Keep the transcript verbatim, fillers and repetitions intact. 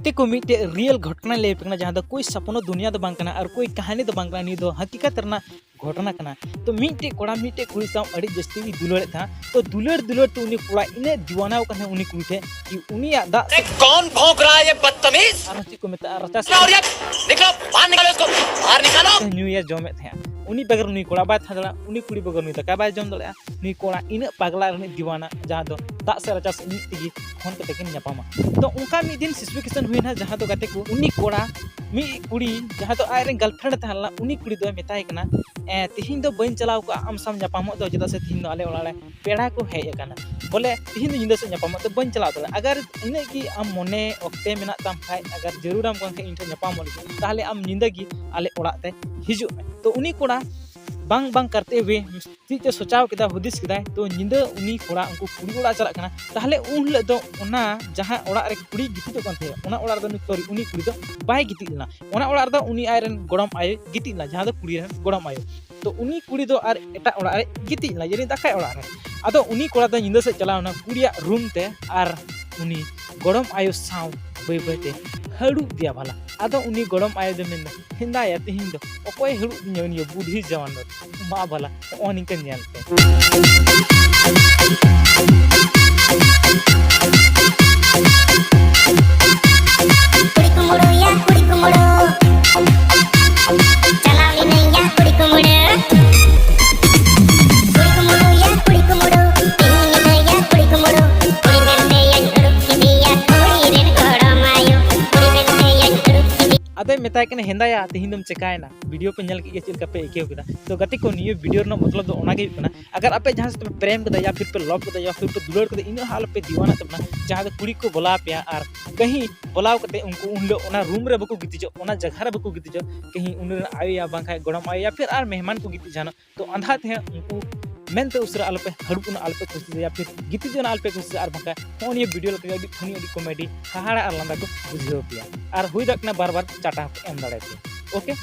ᱛᱮ ᱠᱚ ᱢᱤᱫᱴᱮᱡ ᱨᱤᱭᱮᱞ ᱜᱷᱚᱴᱚᱱᱟᱭ ᱞᱟᱹᱭ ᱟᱯᱮ ᱠᱟᱱᱟ, ᱡᱟᱦᱟᱸ ᱫᱚ ᱠᱳᱭ ᱥᱟᱯᱱᱚ ᱫᱩᱱᱤᱭᱟ ᱫᱚ ᱵᱟᱝ ᱠᱟᱱᱟ ᱟᱨ ᱠᱳᱭ ᱠᱟᱹᱦᱱᱤ ᱫᱚ ᱵᱟᱝ ᱠᱟᱱᱟ, ᱱᱤᱭᱟᱹ ᱫᱚ ᱦᱟᱹᱠᱤᱠᱟᱛ ᱨᱮᱱᱟᱜ ᱜᱷᱚᱴᱚᱱᱟ ᱠᱟᱱᱟ᱾ ᱛᱚ ᱢᱤᱫᱴᱮᱡ ᱠᱚᱲᱟ ᱢᱤᱫᱴᱮᱡ ᱠᱩᱲᱤ ᱥᱟᱶ ᱟᱹᱰᱤ ᱡᱟᱹᱥᱛᱤ ᱜᱮ ᱫᱩᱞᱟᱹᱲᱮᱫ ᱛᱟᱦᱮᱸᱫ᱾ ᱛᱚ ᱫᱩᱞᱟᱹᱲ ᱫᱩᱞᱟᱹᱲ ᱛᱮ ᱩᱱᱤ ᱠᱚᱲᱟ ᱤᱱᱟᱹᱜ ᱫᱤᱣᱟᱱᱟᱣ ᱠᱟᱱ ᱛᱟᱦᱮᱸᱫ ᱩᱱᱤ ᱠᱩᱲᱤ ᱴᱷᱮᱱ ᱠᱤ ᱩᱱᱤᱭᱟᱜ ᱫᱟᱜ ᱥᱮ ᱠᱚᱱ ᱵᱷᱚᱸᱠ ᱨᱟᱦᱟ ᱦᱮ ᱵᱚᱫᱛᱚᱢᱤᱡ? ᱟᱨᱦᱚᱸ ᱪᱮᱫ ᱠᱚ ᱢᱮᱛᱟᱜᱼᱟ, ᱨᱟᱪᱟ ᱥᱮ ᱱᱤᱠᱞᱳ, ᱵᱟᱦᱟᱨ ᱱᱤᱠᱟᱞᱳ ᱤᱥᱠᱳ, ᱵᱟᱦᱟᱨ ᱱᱤᱠᱟᱞᱳ᱾ ᱧᱩᱭᱟ, ᱡᱚᱢᱮᱫ ᱛᱟᱦᱮᱸᱫ᱾ ᱩᱱᱤ ᱵᱮᱜᱚᱨ ᱱᱩᱭ ᱠᱚᱲᱟ ᱵᱟᱭ ᱛᱟᱦᱮᱸ ᱫᱟᱲᱮᱭᱟᱜᱼᱟ, ᱩᱱᱤ ᱠᱩᱲᱤ ᱵᱮᱜᱚᱨ ᱱᱩᱭ ᱫᱟᱠᱟ ᱵᱟᱭ ᱡᱚᱢ ᱫᱟᱲᱮᱭᱟᱜᱼᱟ᱾ ᱱᱩᱭ ᱠᱚᱲᱟ ᱤᱱᱟᱹᱜ ᱯᱟᱜᱽᱞᱟ ᱟᱨ ᱤᱱᱟᱹᱜ ᱫᱤᱣᱟᱱᱟ, ᱡᱟᱦᱟᱸ ᱫᱚ ᱫᱟᱜ ᱥᱮ ᱨᱟᱪᱟ ᱥᱮ ᱢᱤᱫ ᱛᱮᱜᱮ ᱯᱷᱳᱱ ᱠᱟᱛᱮ ᱠᱤᱱ ᱧᱟᱯᱟᱢᱟ᱾ ᱛᱚ ᱚᱱᱠᱟ ᱢᱤᱫ ᱫᱤᱱ ᱥᱤᱪᱩᱭᱮᱥᱚᱱ ᱦᱩᱭᱱᱟ, ᱡᱟᱦᱟᱸ ᱫᱚ ᱜᱟᱛᱮ ᱠᱚ, ᱩᱱᱤ ᱠᱚᱲᱟ ᱢᱤᱫ ᱠᱩᱲᱤ ᱡᱟᱦᱟᱸ ᱫᱚ ᱟᱡᱨᱮᱱ ᱜᱟᱨᱞᱯᱷᱨᱮᱱᱰ ᱛᱟᱦᱮᱸ ᱞᱮᱱᱟ, ᱩᱱᱤ ᱠᱩᱲᱤ ᱫᱚᱭ ᱢᱮᱛᱟᱭ ᱠᱟᱱᱟ, "ᱮ, ᱛᱤᱦᱤᱧ ᱫᱚ ᱵᱟᱹᱧ ᱪᱟᱞᱟᱣ ᱠᱚᱜᱼᱟ ᱟᱢ ᱥᱟᱶ ᱧᱟᱯᱟᱢᱚᱜ ᱫᱚ, ᱪᱮᱫᱟᱜ ᱥᱮ ᱛᱤᱦᱤᱧ ᱫᱚ ᱟᱞᱮ ᱚᱲᱟᱜ ᱨᱮ ᱯᱮᱲᱟ ᱠᱚ ᱦᱮᱡ ᱟᱠᱟᱱᱟ, ᱵᱚᱞᱮ ᱛᱤᱦᱤᱧ ᱫᱚ ᱧᱤᱫᱟᱹ ᱥᱮᱫ ᱧᱟᱯᱟᱢᱚᱜ ᱛᱮ ᱵᱟᱹᱧ ᱪᱟᱞᱟᱣ ᱫᱟᱲᱮᱭᱟᱜᱼᱟ᱾ ᱟᱜᱟᱨ ᱤᱱᱟᱹᱜ ᱜᱮ ᱟᱢ ᱢᱚᱱᱮ ᱚᱠᱛᱮ ᱢᱮᱱᱟᱜ ᱛᱟᱢ ᱠᱷᱟᱡ, ᱟᱜᱟᱨ ᱡᱟᱹᱨᱩᱲᱟᱢ ᱠᱟᱱ ᱠᱷᱟᱡ ᱤᱧ ᱴᱷᱮᱱ ᱧᱟᱯᱟᱢᱚᱜ ᱞᱟᱹᱜᱤᱫ, ᱛᱟᱦᱚᱞᱮ ᱟᱢ ᱧᱤᱫᱟᱹ ᱜᱮ ᱟᱞᱮ ᱚᱲᱟᱜ ᱛᱮ ᱦᱤᱡᱩᱜ ᱢᱮ᱾" ᱛᱚ ᱩᱱᱤ ᱠᱚᱲᱟ ᱵᱟᱝ ᱵᱟᱝ ᱠᱟᱨᱛᱮ ᱦᱩᱭᱮ ᱪᱮᱫ ᱪᱚ ᱥᱚᱪᱟᱣ ᱠᱮᱫᱟ, ᱦᱩᱫᱤᱥ ᱠᱮᱫᱟᱭ᱾ ᱛᱚ ᱧᱤᱫᱟᱹ ᱩᱱᱤ ᱠᱚᱲᱟ ᱩᱱᱠᱩ ᱠᱩᱲᱤ ᱚᱲᱟᱜ ᱪᱟᱞᱟᱜ ᱠᱟᱱᱟ᱾ ᱛᱟᱦᱚᱞᱮ ᱩᱱ ᱦᱤᱞᱳᱜ ᱫᱚ ᱚᱱᱟ ᱡᱟᱦᱟᱸ ᱚᱲᱟᱜ ᱨᱮ ᱠᱩᱲᱤ ᱜᱤᱛᱤᱡᱚᱜ ᱠᱟᱱ ᱛᱟᱦᱮᱸᱫ, ᱚᱱᱟ ᱚᱲᱟᱜ ᱨᱮᱫᱚ ᱩᱱᱤ, ᱥᱚᱨᱤ, ᱩᱱᱤ ᱠᱩᱲᱤ ᱫᱚ ᱵᱟᱭ ᱜᱤᱛᱤᱡ ᱞᱮᱱᱟ᱾ ᱚᱱᱟ ᱚᱲᱟᱜ ᱨᱮᱫᱚ ᱩᱱᱤ ᱟᱡᱨᱮᱱ ᱜᱚᱲᱚᱢ ᱟᱭᱳᱭ ᱜᱤᱛᱤᱡ ᱞᱮᱱᱟ, ᱡᱟᱦᱟᱸ ᱫᱚ ᱠᱩᱲᱤ ᱨᱮᱱ ᱜᱚᱲᱚᱢ ᱟᱭᱳ᱾ ᱛᱚ ᱩᱱᱤ ᱠᱩᱲᱤ ᱫᱚ ᱟᱨ ᱮᱴᱟᱜ ᱚᱲᱟᱜ ᱨᱮ ᱜᱤᱛᱤᱡ ᱞᱮᱱᱟ, ᱡᱟᱹᱱᱤᱡ ᱫᱟᱠᱟᱭ ᱚᱲᱟᱜ ᱨᱮ᱾ ᱟᱫᱚ ᱩᱱᱤ ᱠᱚᱲᱟ ᱫᱚ ᱧᱤᱫᱟᱹ ᱥᱮᱫ ᱪᱟᱞᱟᱣ ᱮᱱᱟ ᱠᱩᱲᱤᱭᱟᱜ ᱨᱩᱢ ᱛᱮ ᱟᱨ ᱩᱱᱤ ᱜᱚᱲᱚᱢ ᱟᱭᱳ ᱥᱟᱶ ᱵᱟᱹᱭ ᱵᱟᱹᱭ ᱛᱮ ᱦᱟᱹᱲᱩᱵ ᱤᱫᱤᱭᱟ ᱵᱷᱟᱞᱟ᱾ ᱟᱫᱚ ᱩᱱᱤ ᱜᱚᱲᱚᱢ ᱟᱭᱳ ᱫᱚ ᱢᱮᱱᱫᱟ, "ᱦᱮᱸᱫᱟᱭᱟ, ᱛᱮᱦᱮᱧ ᱫᱚ ᱚᱠᱚᱭ ᱦᱟᱹᱲᱩᱵ ᱤᱫᱤᱧᱟ ᱩᱱᱤ ᱵᱩᱰᱷᱤ ᱡᱟᱣᱟᱱ ᱫᱚ?" ᱢᱟ ᱵᱷᱟᱞᱟ, ᱦᱚᱸᱜᱼᱚ ᱱᱤᱝᱠᱟᱹ ᱧᱮᱞ ᱯᱮ᱾ ᱠᱩᱲᱤ ᱠᱩᱢᱲᱩᱭᱟ ᱠᱩᱲᱤ ᱠᱩᱢᱲᱩ, ᱪᱟᱞᱟᱣ ᱞᱤᱱᱟᱹᱧ ᱭᱟ ᱠᱩᱲᱤ ᱠᱩᱢᱲᱩ᱾ ᱠᱩᱲᱤ ᱠᱩᱢᱲᱩᱭᱟ ᱠᱩᱲᱤ ᱠᱩᱢᱲᱩ, ᱛᱮᱦᱮᱧ ᱧᱤᱫᱟᱹᱭᱟ ᱠᱩᱲᱤ ᱠᱩᱢᱲᱩ᱾ ᱠᱩᱲᱤ ᱢᱮᱱᱛᱮᱭᱟᱹᱧ ᱩᱰᱩᱠ ᱠᱮᱫᱮᱭᱟ ᱠᱩᱲᱤ ᱨᱮᱱ ᱜᱚᱲᱚᱢ ᱟᱭᱳ᱾ ᱠᱩᱲᱤ ᱢᱮᱱᱛᱮᱭᱟᱹᱧ ᱩᱰᱩᱠ ᱠᱮᱫᱮᱭᱟ᱾ ᱟᱫᱚᱭ ᱢᱮᱛᱟᱭ ᱠᱟᱱᱟ, "ᱦᱮᱸᱫᱟᱭᱟ, ᱛᱮᱦᱮᱧ ᱫᱚᱢ ᱪᱮᱠᱟᱭᱮᱱᱟ?" ᱵᱷᱤᱰᱤᱭᱳ ᱯᱮ ᱧᱮᱞ ᱠᱮᱫ ᱜᱮᱭᱟ, ᱪᱮᱫ ᱞᱮᱠᱟ ᱯᱮ ᱟᱹᱭᱠᱟᱹᱣ ᱠᱮᱫᱟ? ᱛᱚ ᱜᱟᱛᱮ ᱠᱚ, ᱱᱤᱭᱟᱹ ᱵᱷᱤᱰᱤᱭᱳ ᱨᱮᱱᱟᱜ ᱢᱚᱛᱞᱚᱵ ᱫᱚ ᱚᱱᱟ ᱜᱮ ᱦᱩᱭᱩᱜ ᱠᱟᱱᱟ, ᱟᱜᱟᱨ ᱟᱯᱮ ᱡᱟᱦᱟᱸ ᱥᱟᱛᱮ ᱯᱮ ᱯᱨᱮᱢ ᱠᱮᱫᱟ ᱭᱟ ᱯᱷᱤᱨ ᱯᱮ ᱞᱚᱵᱷ ᱠᱮᱫᱟ ᱭᱟ ᱯᱷᱤᱨ ᱯᱮ ᱫᱩᱞᱟᱹᱲ ᱠᱮᱫᱟ, ᱤᱱᱟᱹᱜ ᱦᱟᱸᱜ ᱟᱞᱚᱯᱮ ᱫᱤᱣᱟᱱᱟ ᱛᱟᱵᱚᱱᱟ᱾ ᱡᱟᱦᱟᱸ ᱫᱚ ᱠᱩᱲᱤ ᱠᱚ ᱵᱚᱞᱟᱣ ᱯᱮᱭᱟ ᱟᱨ ᱠᱟᱹᱦᱤ ᱵᱚᱞᱟᱣ ᱠᱟᱛᱮ ᱩᱱᱠᱩ ᱩᱱ ᱦᱤᱞᱳᱜ ᱚᱱᱟ ᱨᱩᱢ ᱨᱮ ᱵᱟᱠᱚ ᱜᱤᱛᱤᱡᱚᱜ, ᱚᱱᱟ ᱡᱟᱭᱜᱟ ᱨᱮ ᱵᱟᱠᱚ ᱜᱤᱛᱤᱡᱚᱜ, ᱠᱟᱹᱦᱤ ᱩᱱᱤ ᱨᱮᱱ ᱟᱭᱳ ᱭᱟ ᱵᱟᱝᱠᱷᱟᱱ ᱜᱚᱲᱚᱢ ᱟᱭᱳ ᱭᱟ ᱯᱷᱤᱨ ᱟᱨ ᱢᱮᱦᱢᱟᱱ ᱠᱚ ᱜᱤᱛᱤᱡ ᱡᱟᱦᱟᱱᱟᱜ᱾ ᱛᱚ ᱟᱸᱫᱷᱟ ᱛᱮ ᱦᱟᱸᱜ ᱩᱱᱠᱩ ᱢᱮᱱᱛᱮ ᱩᱥᱟᱹᱨᱟ ᱟᱞᱚᱯᱮ ᱦᱟᱹᱲᱩᱵ ᱩᱱᱟᱹᱜ ᱟᱞᱚᱯᱮ ᱠᱩᱥᱤᱭᱟ ᱯᱷᱤᱨ ᱜᱤᱛᱤᱡ ᱩᱱᱟᱹᱜ ᱟᱞᱚᱯᱮ ᱠᱩᱥᱤᱭᱟ, ᱟᱨ ᱵᱟᱝᱠᱷᱟᱱ ᱱᱚᱜᱼᱚ ᱱᱤᱭᱟᱹ ᱵᱷᱤᱰᱤᱭᱳ ᱞᱮᱠᱟ ᱜᱮ ᱟᱹᱰᱤ ᱯᱷᱟᱱᱤ, ᱟᱹᱰᱤ ᱠᱚᱢᱮᱰᱤ, ᱦᱟᱦᱟᱲᱟ ᱟᱨ ᱞᱟᱸᱫᱟ ᱠᱚ ᱵᱩᱡᱷᱟᱹᱣ ᱯᱮᱭᱟ᱾ ᱟᱨ ᱦᱩᱭ ᱫᱟᱲᱮᱭᱟᱜ ᱠᱟᱱᱟ ᱵᱟᱨ ᱵᱟᱨ ᱪᱟᱴᱟ ᱦᱚᱸᱯᱮ ᱮᱢ ᱫᱟᱲᱮᱭᱟᱯᱮᱭᱟ᱾ ᱳᱠᱮ,